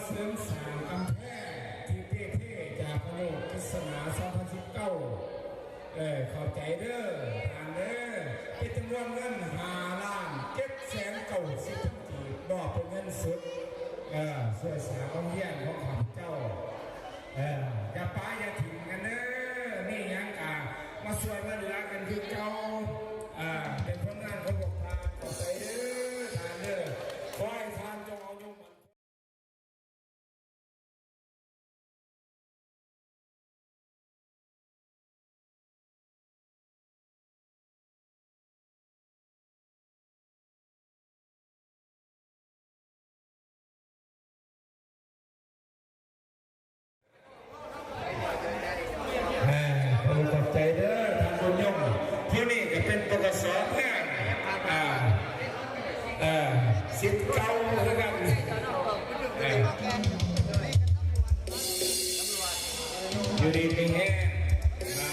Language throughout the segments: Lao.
ເສີມສ້າງກຳແພງທີ່ເປ່ເພຈາກພາຍຸກິສນາສອງພັນສິບເກົ້າ ເອີ ເຂົ້າໃຈເດີທ່ານເດີ ເປັນຈຳນວນເງິນຫ້າລ້ານເຈັດແສນເກົ້າສິບພັນກີບ ມອບເປັນເງິນສົດ ເອີ ຊ່ວຍສ້າງໂຮງຮຽນຂອງຂ້າພະເຈົ້າ ເອີ ຢ່າປະຢ່າຖິ້ມກັນເດີ ມີຫຍັງກະມາຊ່ວຍມາເຫຼືອກັນຄືເກົ່າ ເອີ ເປັນຜົນງານຂອງພວກທ່ານ ເຂົ້າໃຈເດີທ່ານເດີ ຂໍໃຫ້ທ່ານຈົ່ງເອົາຍົມ ເອີ ຂໍຂອບໃຈເດີທ່ານບຸນຍົງ ຜູ້ນີ້ກໍເປັນ ປກສ ເພື່ອນ ອ່າ ເອີ ສິດເກົ່າຄືກັນ ເອີ ຢູ່ດີມີແຮງ ອ່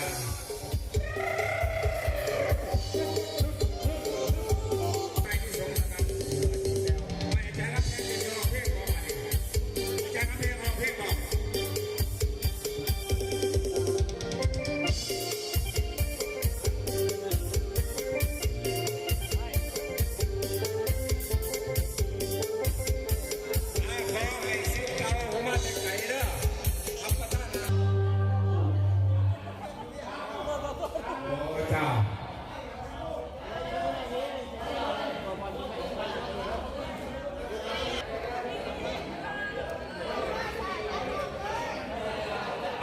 າ.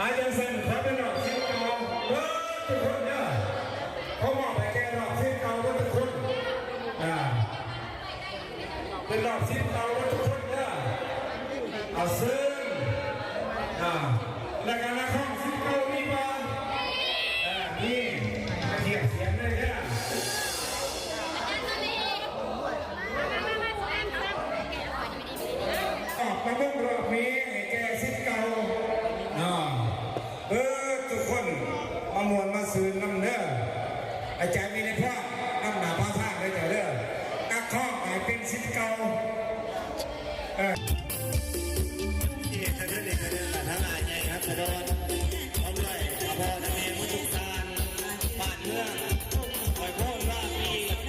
ອາ ຈັ່ງຊັ້ນ ຂໍເປັນດອກສິດເກົ່າເບິດທຸກຄົນເດີ ຂໍມອບໃຫ້ແກ່ດອກສິດເກົ່າເບິດທຸກຄົນ ອ່າ. ເປັນດອກສິດເກົ່າເບິດທຸກຄົນເດີ ເອົາເຊີນ ອ່າ ແລ້ວກໍນັກຮ້ອງສິດເກົ່າມີບໍ່ ເອີ ມີ ມາທຽບສຽງເລີຍເດີ ອອກມາເບິ່ງລອບນີ້ໃຫ້ແກ່ສິດເກົ່າເນາະ. ເບິດທຸກຄົນມາມ່ວນມາຊື່ນນຳເດີ ອາຈານມີນາຍພອນນຳໜ້າພາທາງເດີເຈົ້າເດີ ນັກຮ້ອງໃຫ້ເປັນສິດເກົ່າ ເອີ ທີ່ເຮັດໃຫ້ເດີນີ້ກໍເດີນມາທາງອ້າຍໃຫຍ່ຮັດສະດອນ ພ້ອມດ້ວຍພໍ່ແມ່ໝູ່ທຸກທ່ານ ບ້ານເມືອງ ຂ້ອຍໂພນວ່າມີ ອ່າ ເ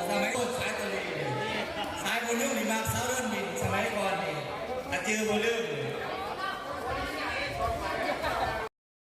ສະໄໝກ່ອນສາຍໂຕນີ້ ສາຍບຸນລືມນີ້ມັກສາວເດີນດິນ ສະໄໝກ່ອນນີ້ ຖ້າຈື່ບໍ່ລືມ